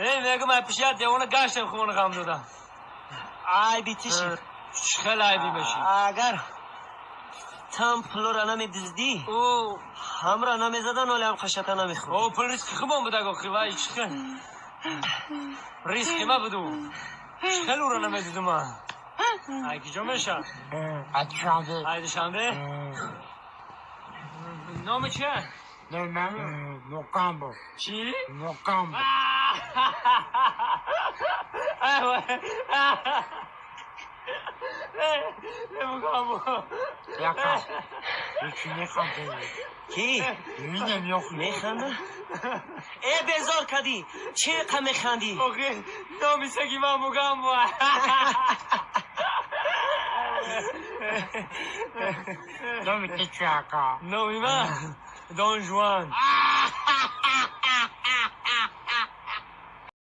Мегум, ай пиши девона гаштем, хумона ғам додам. Айби тиши. Чӣ хел айби меши? Агар там пулора намедиздӣ, ҳамра намезадан, олиам қашата намехӯрд. О, пул риски хубон будаг охи, вай чӣ хел риски ма буду? Чӣ хел уро намедидум ман? Ай киҷо меша? Ай Душанбе. Ай Душанбе. Номи чия? Номи Мукамбо. Чӣ? Мукамбо. Мукамбо. Яка. Ҳечи механдӣ? Кӣ? Мидем ёхи. Механда? Э, безор кардӣ, чӣ қа механдӣ? Охи, номи саги ман Мугамбо. Номи ти чи, ака? Номи ман Дон Жуан.